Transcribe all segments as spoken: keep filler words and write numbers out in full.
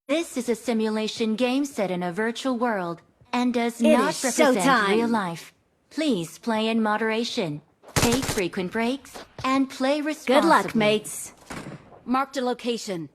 This is a simulation game set in a virtual world and does not represent real life. Please play in moderation, take frequent breaks, and play responsibly. Good luck, mates. Marked a location.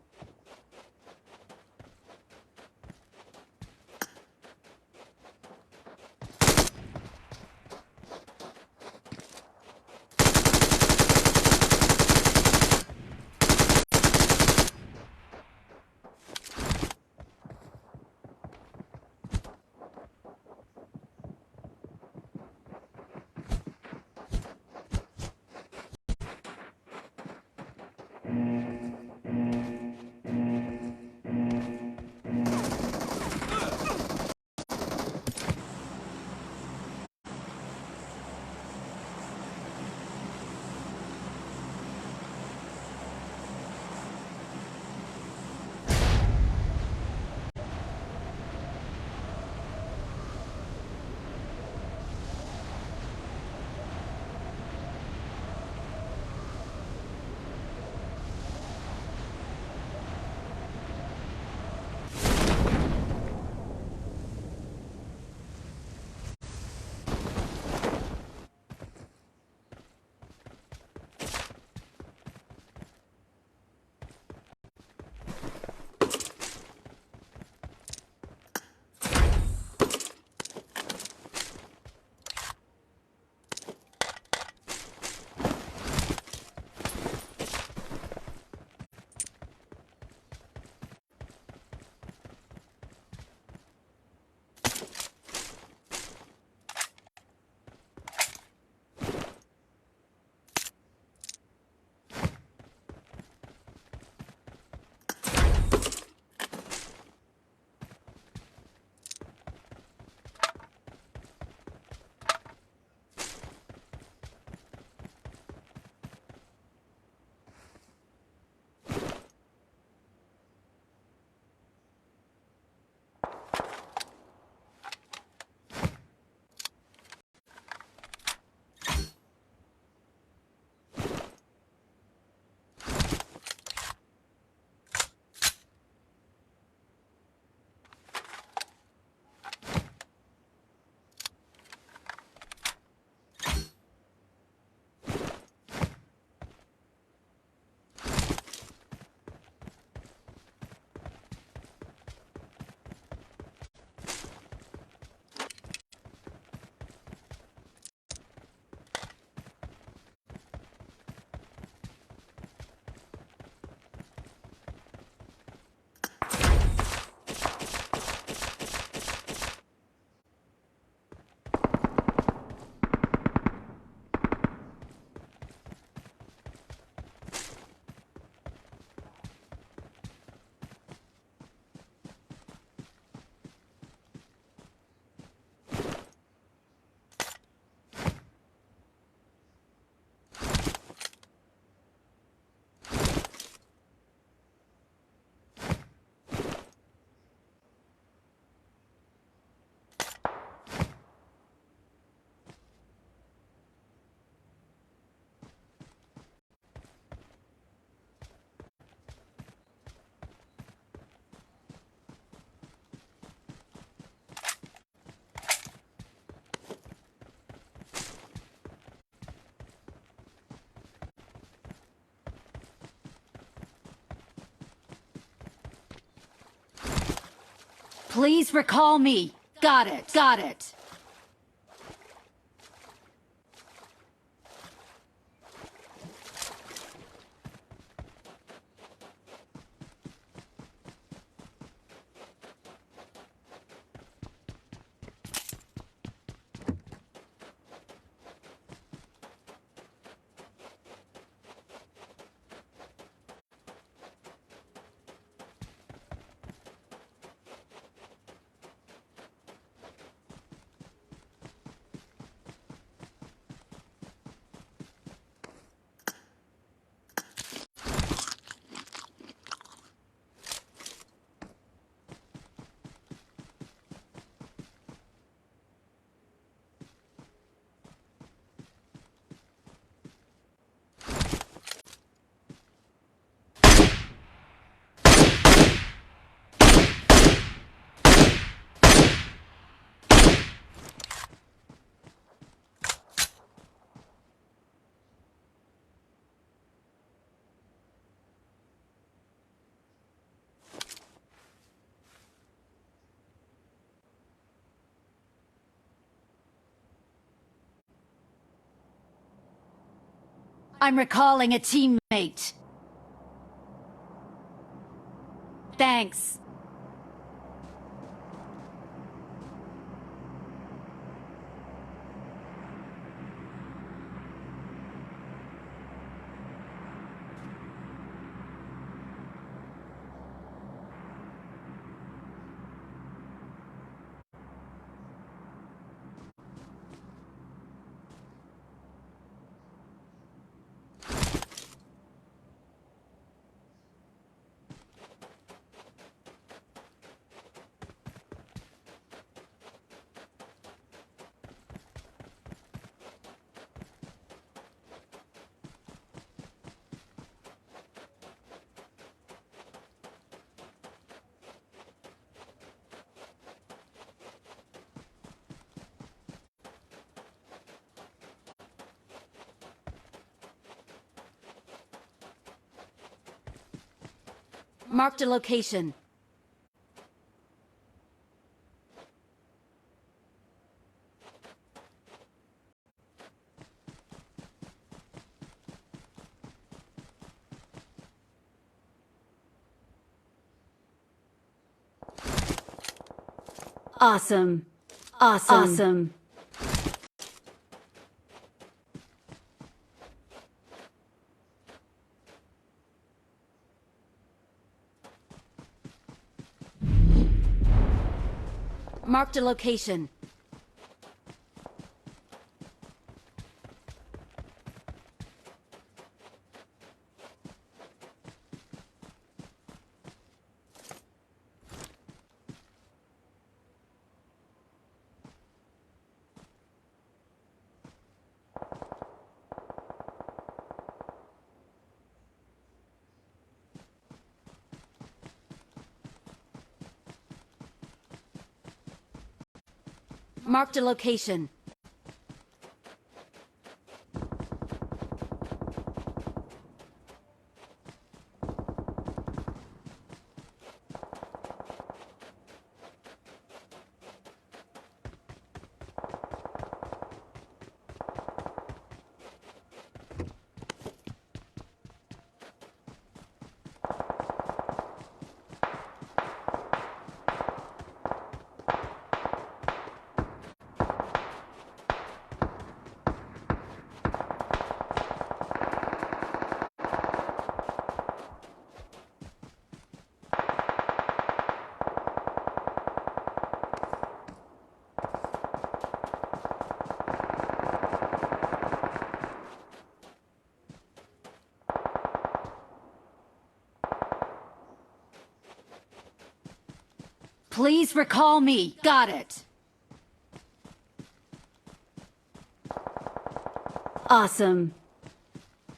Please recall me. Got it. Got it. I'm recalling a teammate. Thanks. Marked a location. Awesome. Awesome. Awesome. Marked a location. Marked a location. Please recall me. Got it. Awesome.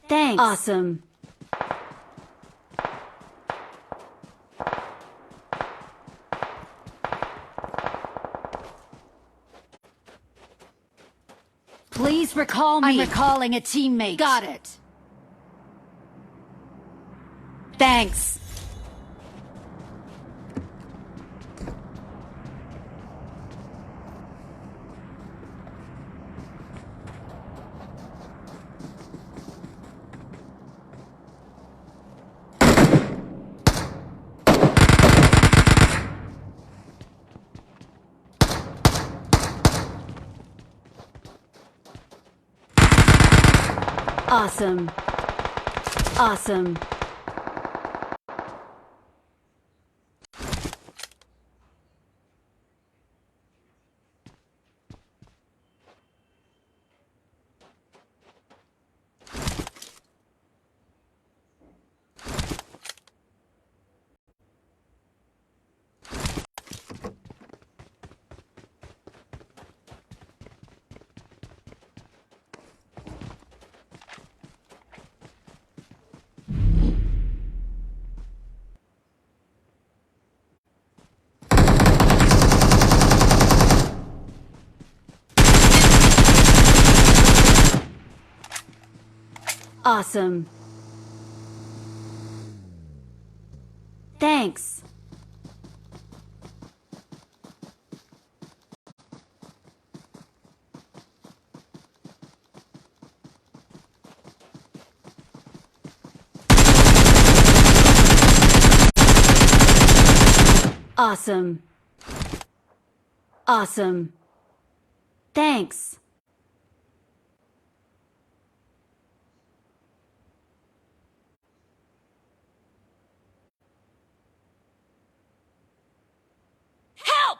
Thanks. Awesome. Please recall me. I'm recalling a teammate. Got it. Thanks. Awesome. Awesome. Awesome. Thanks. Awesome. Awesome. Thanks. Help!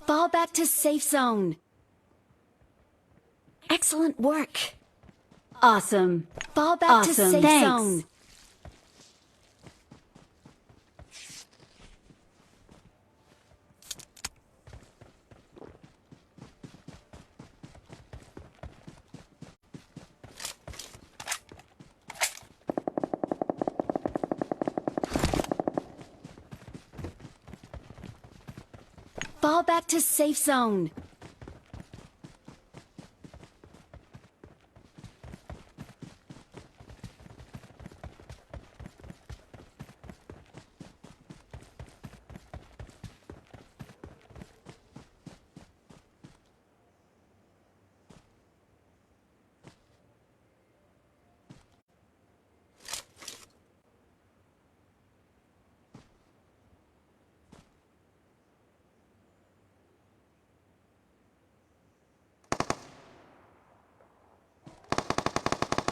Fall back to safe zone. Excellent work. Awesome. Fall back to safe zone. Awesome. Thanks. Fall back to safe zone.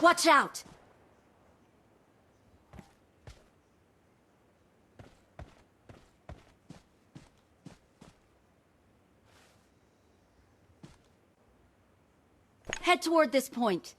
Watch out! Head toward this point.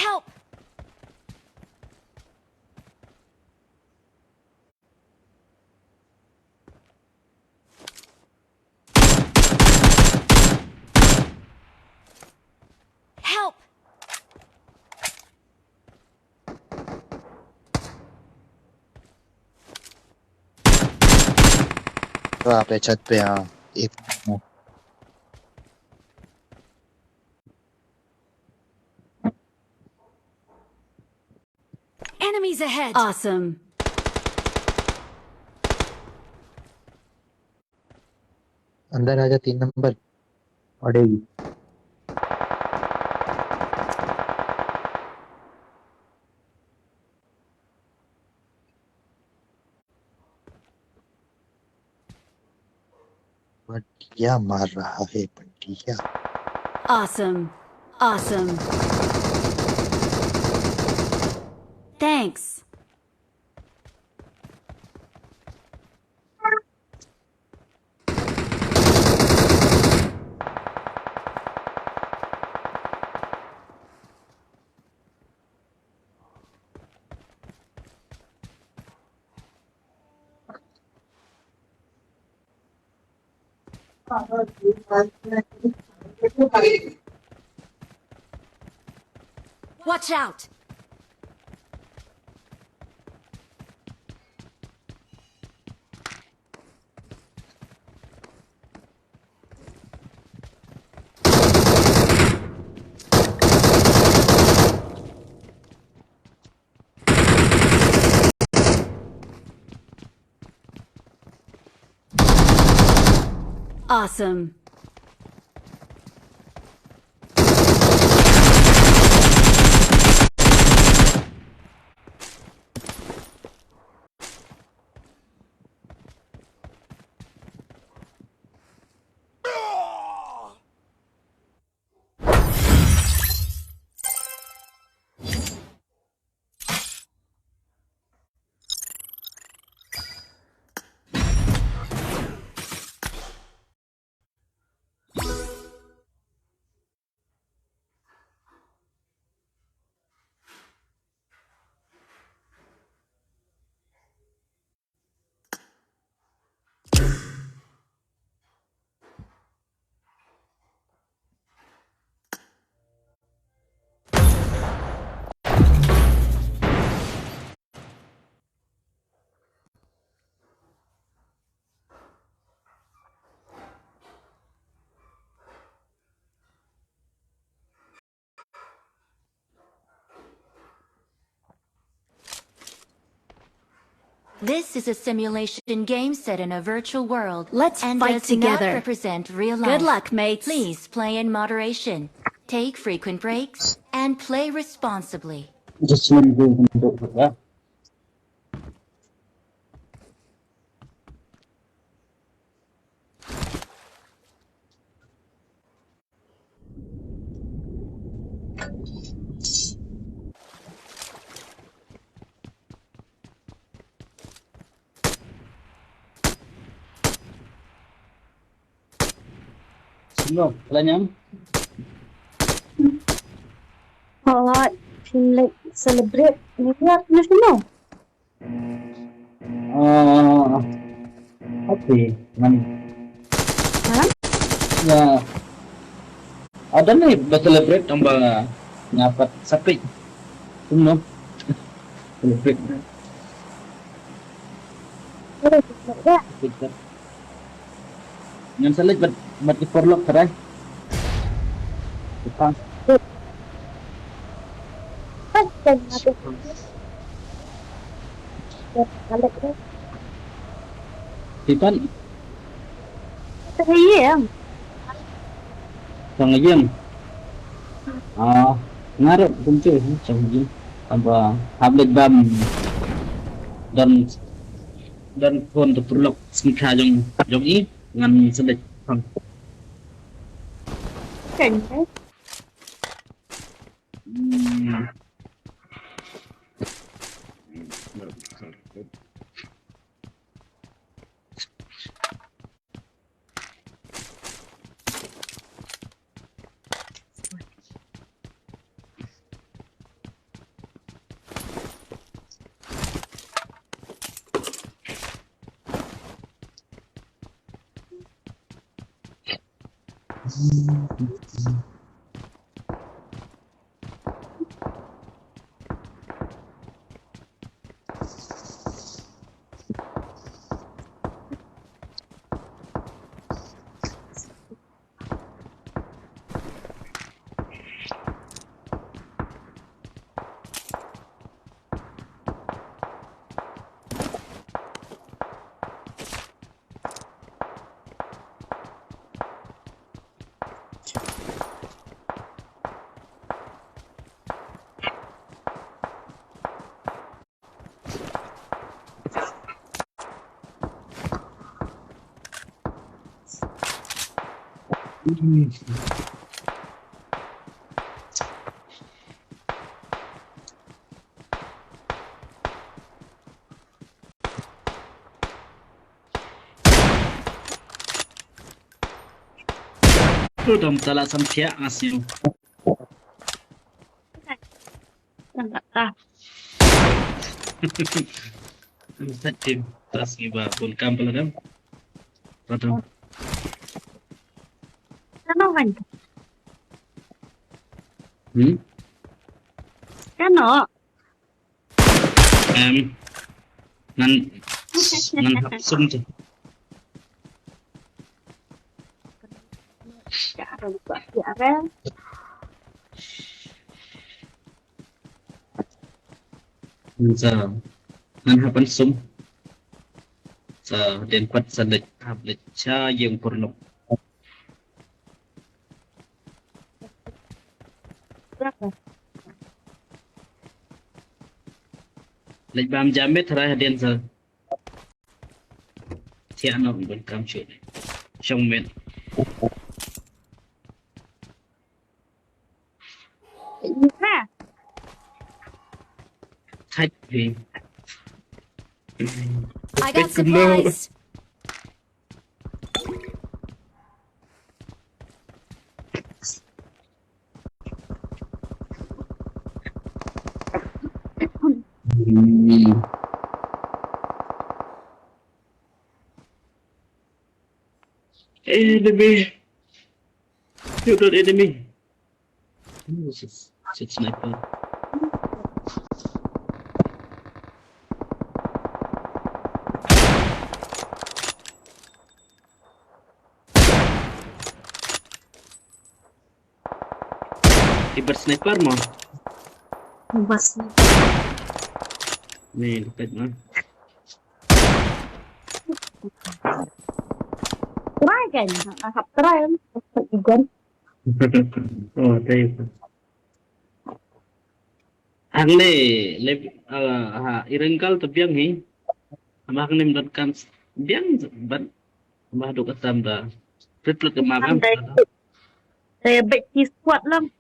Help! Help! तो आप छत पे, हाँ, एक Enemies ahead! Awesome. अंदर आजा, तीन नंबर। अड़े। बढ़िया मार रहा है, बढ़िया। Awesome. Awesome. Thanks. Watch out! Awesome. This is a simulation game set in a virtual world. Let's and fight does not together. Represent real life. Good luck, mates. Please play in moderation. Take frequent breaks and play responsibly. Just let me go and do it, yeah. Sino, wala niyan? Wala, team like celebrate. Niya, ano sino? Ah, okay. Ngan. Ha? Ya. Ada ni ba celebrate tamba nga apat sapit. Sino? Celebrate. Celebrate. Ngan select bat, bat i porlok, sarai. Utang. Titan. Tang ayan. Ah, ngarap kunci, tang ayan. Aba, hablet bam. Dan Dan phone tu porlok sngikha jong, jong i, ngan select phone. Kan, eh? Hmm. Tu dam tala sam thiah ngasih. Nang kata. Sa team tas ngi ba bun kam pala dam. Padam. Kano kan? Hmm? Kano? Em, ngan, ngan hap sum tu. Sa, ngan hap sum. Sa, den pat sa lek, hap lek, sa yang porlok. Lek bam jamit, tara hadin sa. Thiah no, bun kam chut. Shong met. Thait phi. I got supplies. Enemy. Shoot that enemy. This is, this is sniper. Ibar sniper mo? Ibar sniper. Ni, dapat na. Ken, I have tried. Ken. Oh, there you go. Hangne, le, ah, ha, irengkal te biang hi. Ama hangne dot kam biang, ban, ama dot katam da. Rit lek ama kam. Ande. Saya bet cheese kuat lang.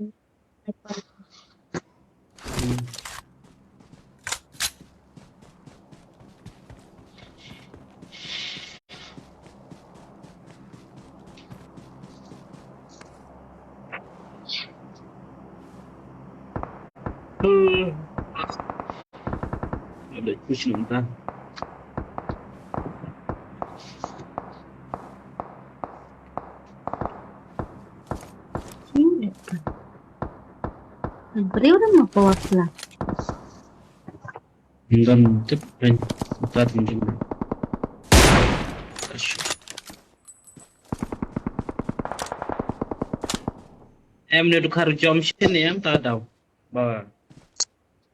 Ada push nang ta. Beri orang apa lah. Ngam tip pen. Utat ngam. Em ne dukar jom shin em ta daw. Ba.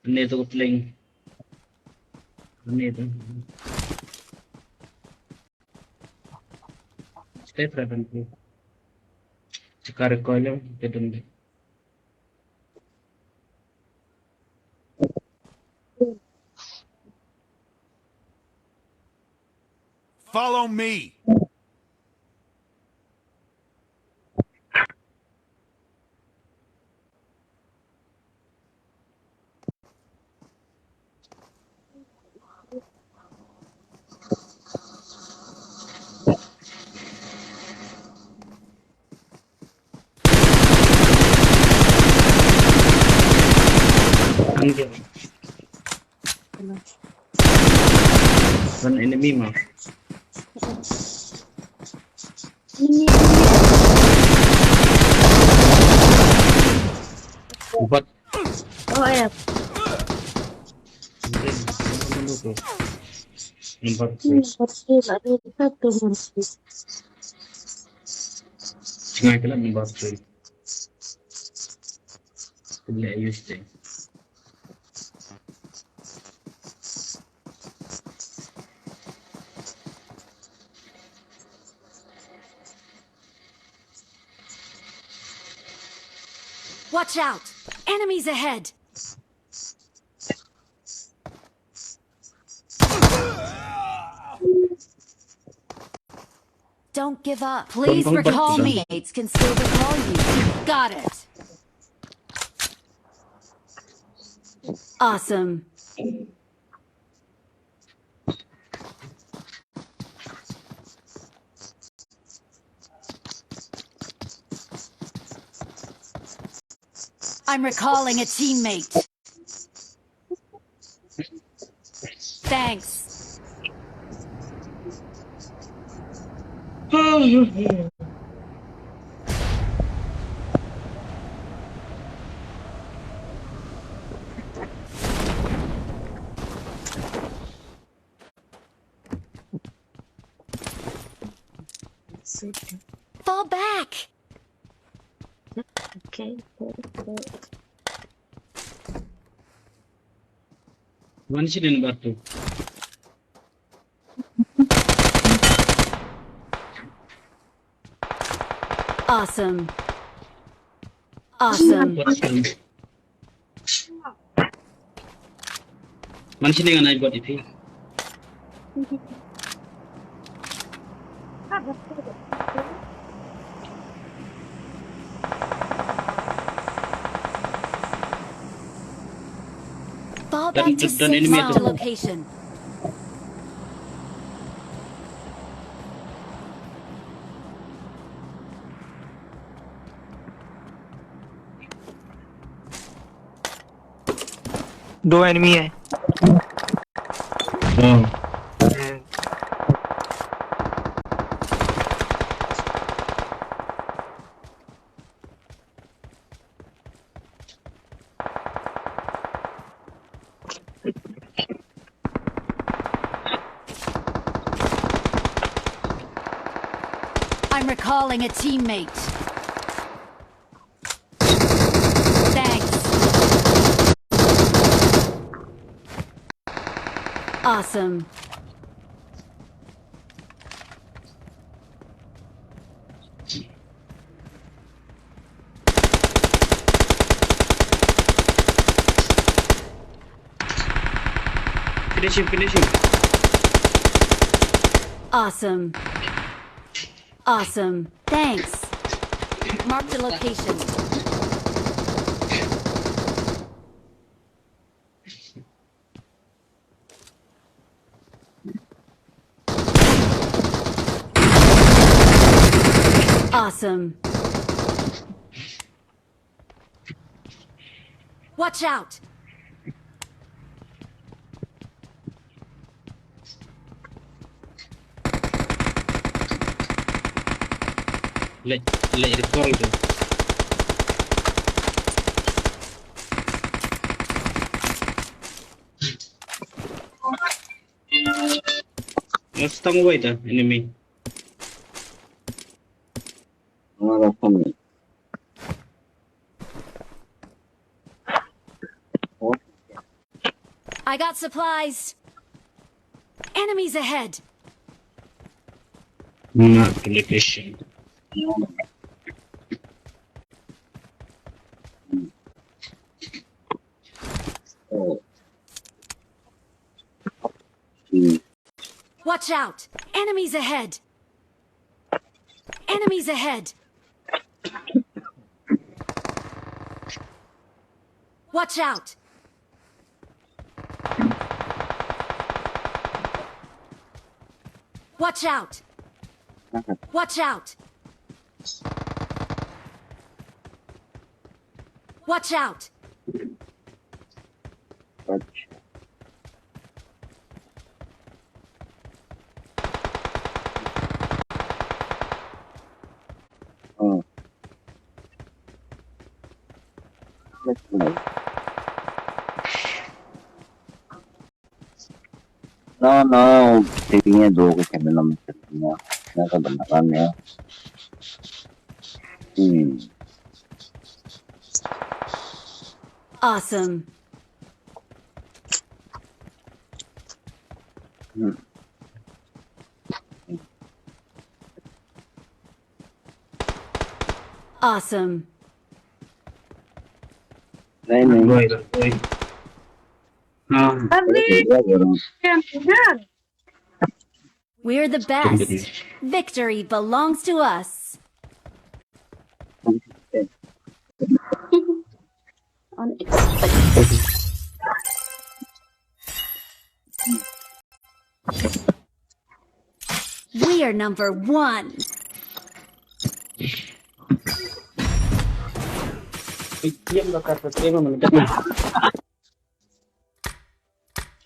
Ne to pling. Ne to. Stay present. Chikar koilem kedun. Follow me. One enemy mark. What? Oh, yeah. Number three. Number three, ada satu number three. Singa kala number three. Kena use deh. Watch out! Enemies ahead! Don't give up. Please recall me. Teammates can still recall you. Got it. Awesome. I'm recalling a teammate. Thanks. Fall back. Okay, okay. One shot in batu. Awesome. Awesome. Awesome. Mansini nga nai buat ipi. Fall back to safe location. दो एनिमी है। हाँ। I'm recalling a teammate. Thanks. Awesome. Finish him, finish him. Awesome. Awesome. Thanks. Marked a location. Awesome. Watch out! Let, let it go. Let's stand away the enemy. Another coming. I got supplies. Enemies ahead. Not the location. Oh. Hmm. Watch out! Enemies ahead! Enemies ahead! Watch out! Watch out! Watch out! Watch out! Oh. That's nice. No, no, teñía dous que me non me servía. Non se me run, eh. Hmm. Awesome. Hmm. Awesome. नहीं, नहीं। Right, right. Um, We're the best. Victory belongs to us. Unexpected. We are number one.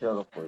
चलो कोई।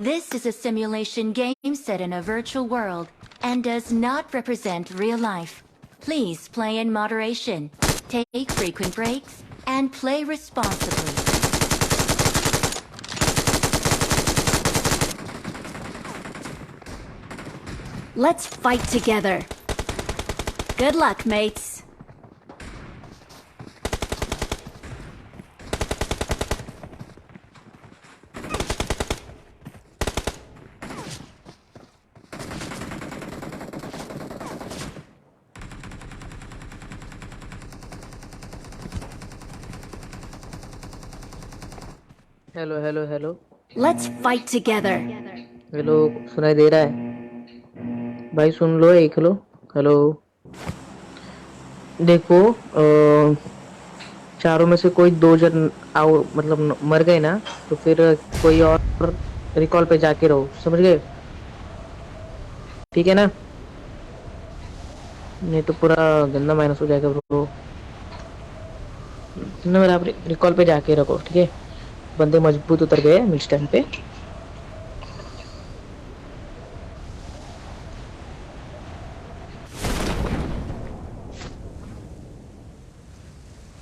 This is a simulation game set in a virtual world and does not represent real life. Please play in moderation, take frequent breaks, and play responsibly. Let's fight together. Good luck, mates. Hello, hello, hello. Let's fight together. Hello, सुनाई दे रहा है? भाई सुन लो, एक लो। Hello. देखो, अ, चारों में से कोई दो जन आओ, मतलब, न-, मर गए ना, तो फिर कोई और recall पे जाके रहो, समझ गए? ठीक है ना? नहीं तो पूरा गंदा minus हो जाएगा, bro। ना, बराबर recall पे जाके रखो, ठीक है? बंदे मजबूत उतर गए इस time पे।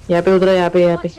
यहाँ पे उतरो, यहाँ पे, यहाँ पे।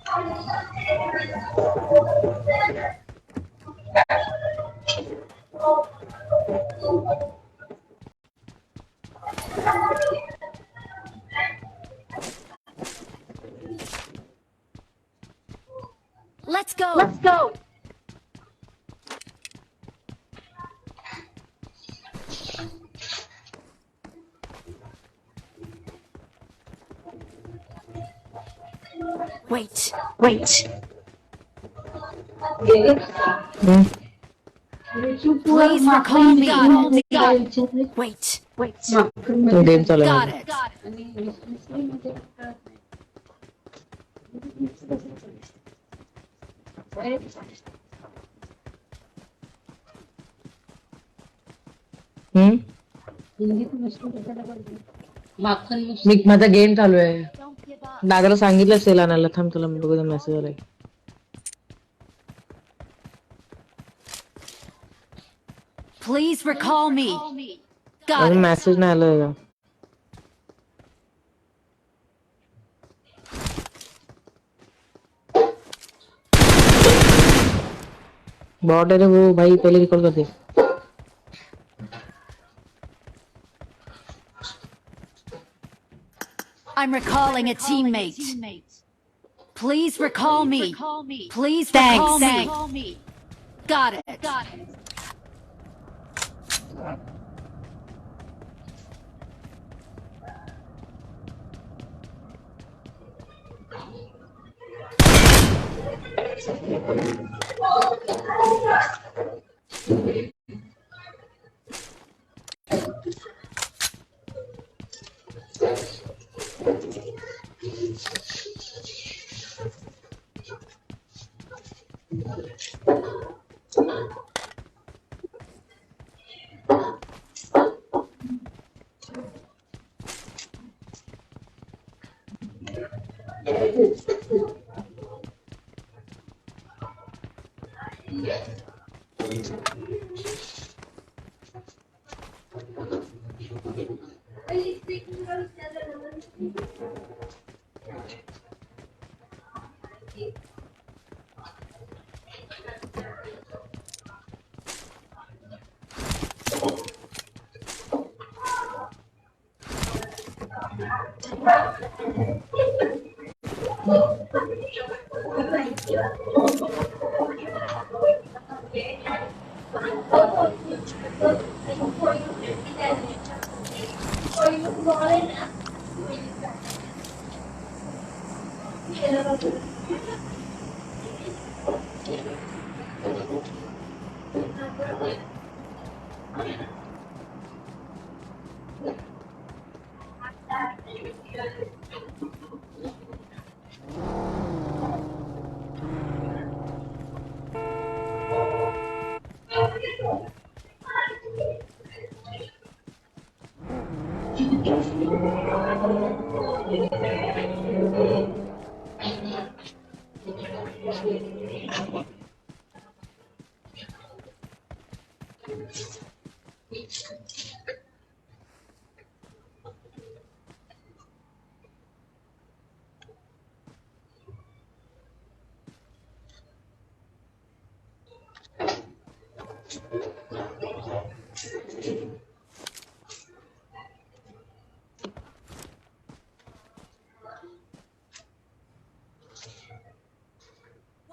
Watch out! Let's go. Let's go. Wait. Wait. Hmm? Please recall me. Wait. Wait. Game चलेगा। Got it. हम्म? मी-, माझा गेम चालू आहे. दादाला सांगितलं सेल आणायला, थांब, तुला मी बघू मेसेज आलाय. Please recall me. Got it. अजून मेसेज नाही आलाय का? बॉट है रे वो भाई, पहले रिकॉल कर दे। I'm recalling a teammate. Please recall me. Please recall me. Got it.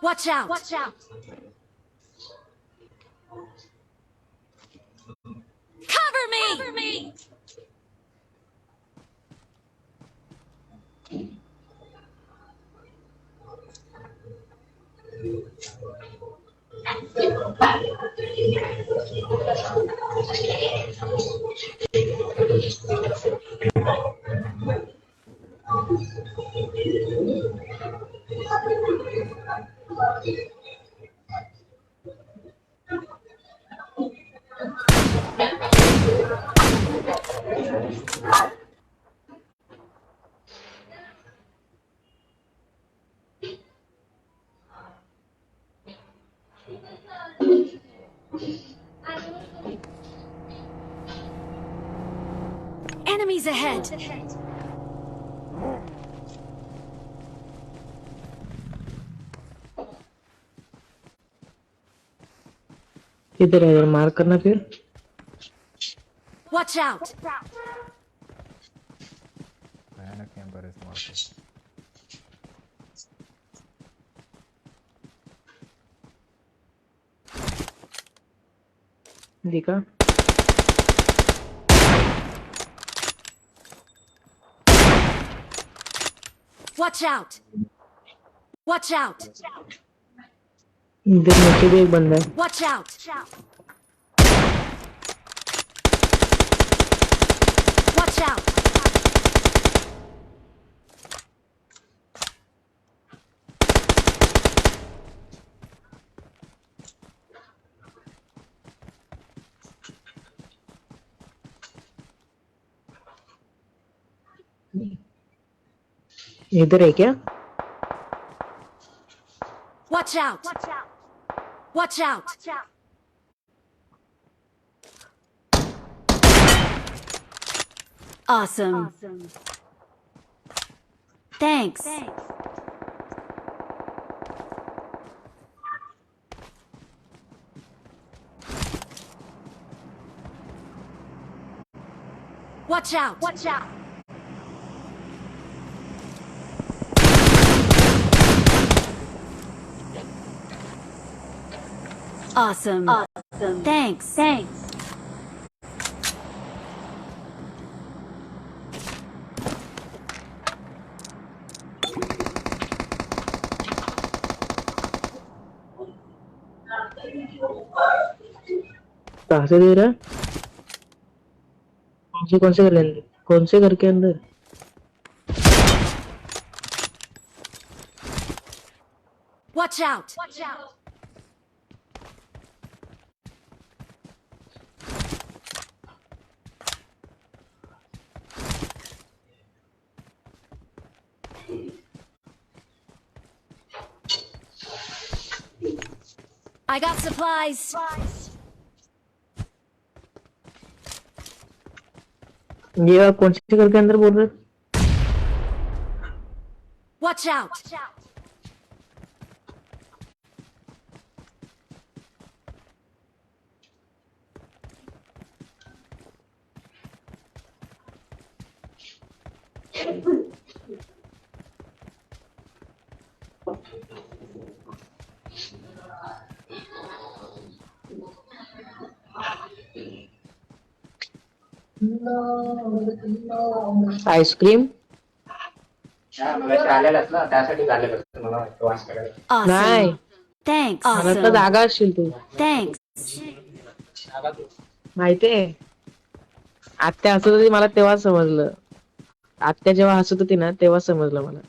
Watch out! Watch out! Cover me! Cover me! Enemies ahead! किधर है यार, मार्क करना फिर। Watch out! भयानक कैंपर है इस मार्क पे। देखा? Watch out! Watch out! इधर नीचे भी एक बंदा है। Watch out! Watch out! इधर है क्या? Watch out! Watch out! Awesome. Thanks. Watch out! Watch out! Awesome. Awesome. Thanks. Thanks. कहाँ से दे रहा है? कौन से, कौन से घर के अंदर? कौन से घर के अंदर? Watch out! Watch out! I got supplies. ये आप कौन से घर के अंदर बोल रहे हो? Watch out! आईस्क्रीम? Awesome. नाही. Thanks. मला तर जागा असशील तू. Thanks. माहितीये, आत्या हसत होती, मला तेव्हा समजलं. आत्या जेव्हा हसत होती ना, तेव्हा समजलं मला.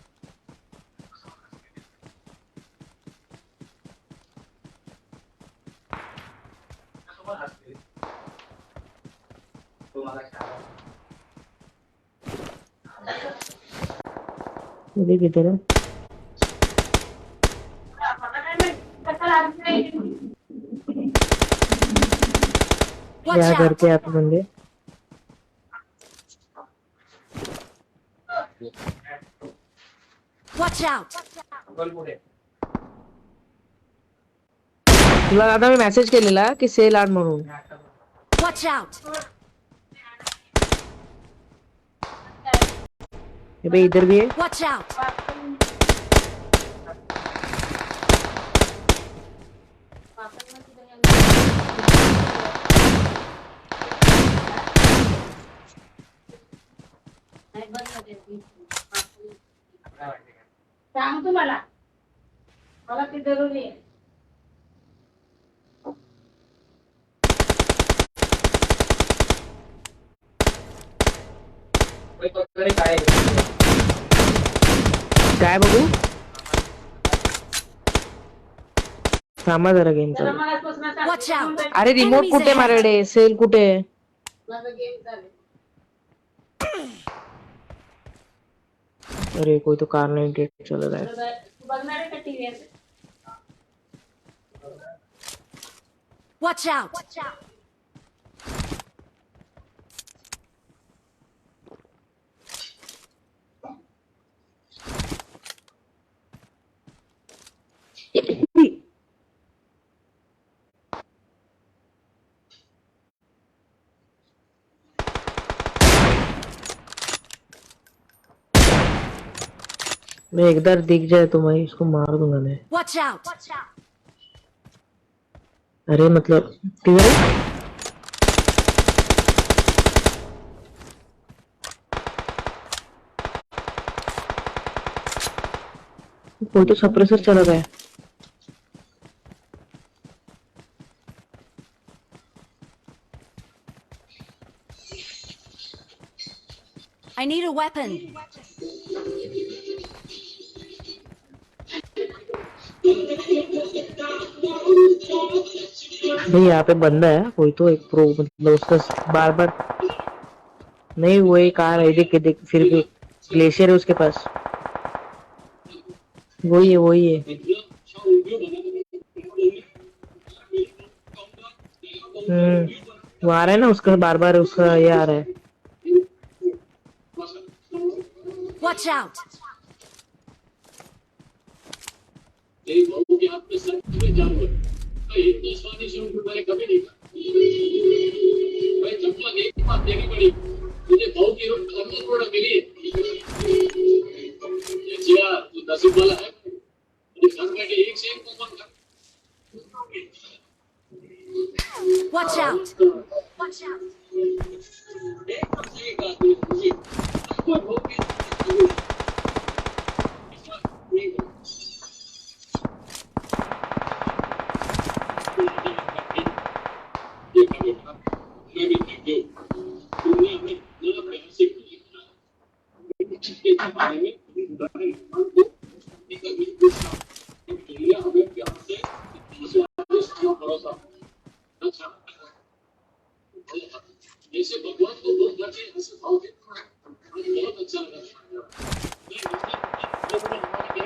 ये भी किधर है? Watch out! क्या करके आप बंदे? Watch out! तुला दादा मी message केलेला की सेल आण म्हणून. Watch out! ये भाई इधर भी है. Watch out! सांग तुम्हाला, मला ते जरुरी आहे. काय बघू? थांबा जरा गेम चालू. Watch out! अरे रिमोट कुठे मारेडे? सेल कुठे? अरे कोई तो कार नहीं डेट चल रहा है. Watch out! मैं एक बार दिख जाए तो मैं इसको मार दूंगा मैं. Watch out! अरे मतलब किधर है? कोई तो सप्रेसर चला गया. I need a weapon. भाई यहाँ पे बंदा है कोई तो एक प्रो, मतलब उसका बार बार नहीं, वो एक आ रहा है, देख के देख, फिर भी ग्लेशियर है उसके पास. वही है, वही है. हम्म, वो आ रहा है ना, उसका बार बार उसका ये आ रहा है. Watch out! Watch out!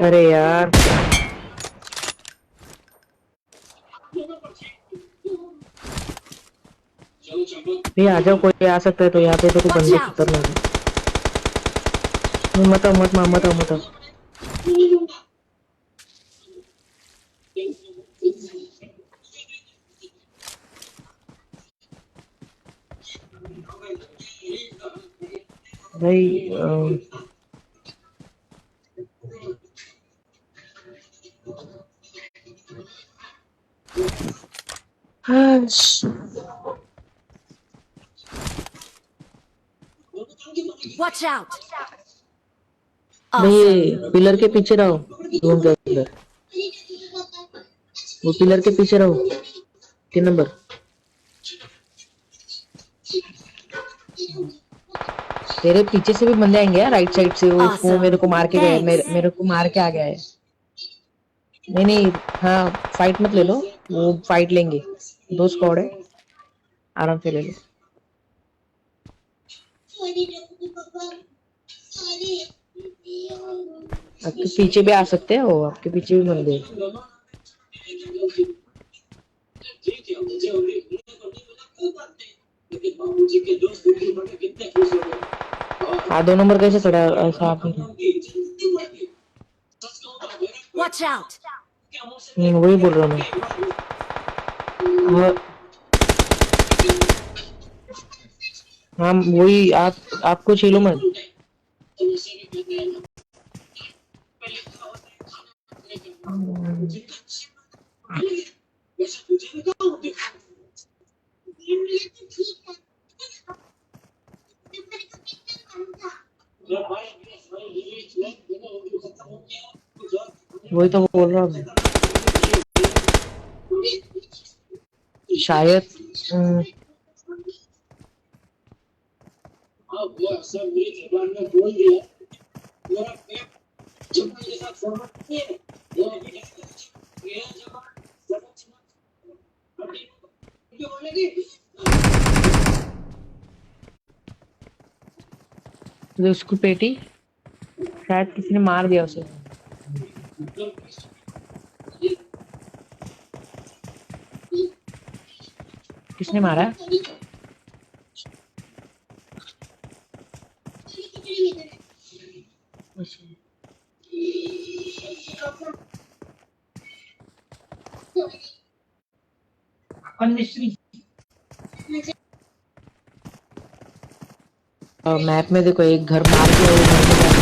अरे यार। नहीं, आ जाओ, कोई आ सकता है तो यहाँ पे तो कोई बंदे खतरनाक है। मत आओ, मत मार, मत आओ, मत आओ। भाई, अम, Watch out! भाई, पिलर के पीछे रहो, रूम के अंदर। वो पिलर के पीछे रहो, तीन नंबर। तेरे पीछे से भी बंदे आएंगे यार, राइट साइड से। वो, वो मेरे को मार के गए, मेरे, मेरे को मार के आ गया है। नहीं, नहीं, हाँ, फाइट मत ले लो, वो फाइट लेंगे, दो स्क्वाड है, आराम से ले लो। आपके पीछे भी आ सकते हैं वो, आपके पीछे भी बंदे हैं। आ दो नंबर कैसे खड़ा है? ऐसा आप नहीं। Watch out! हम्म, वही बोल रहा हूँ मैं। हाँ। हाँ, वही आप, आपको छेलो मत। वही तो बोल रहा हूँ। शायद, हम्म। उसकी पेटी। शायद किसी ने मार दिया उसे। किसने मारा? अ, मैप में देखो, एक घर मार दिया, वो घर में जाके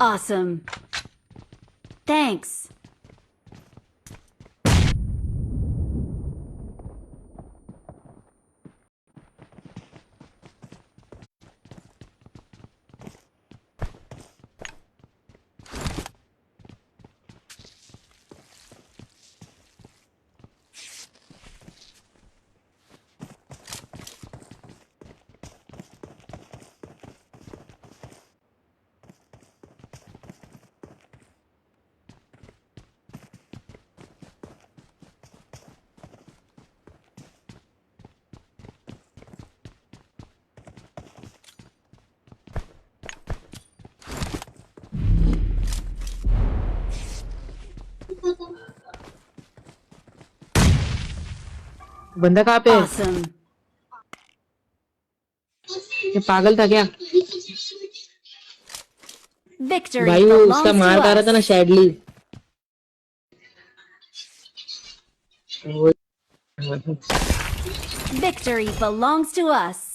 Awesome. Thanks. बंदा कहाँ पे है? Awesome. ये पागल था क्या? Victory belongs to us. भाई, वो उसका मार खा रहा था ना, Shadley। Victory belongs to us.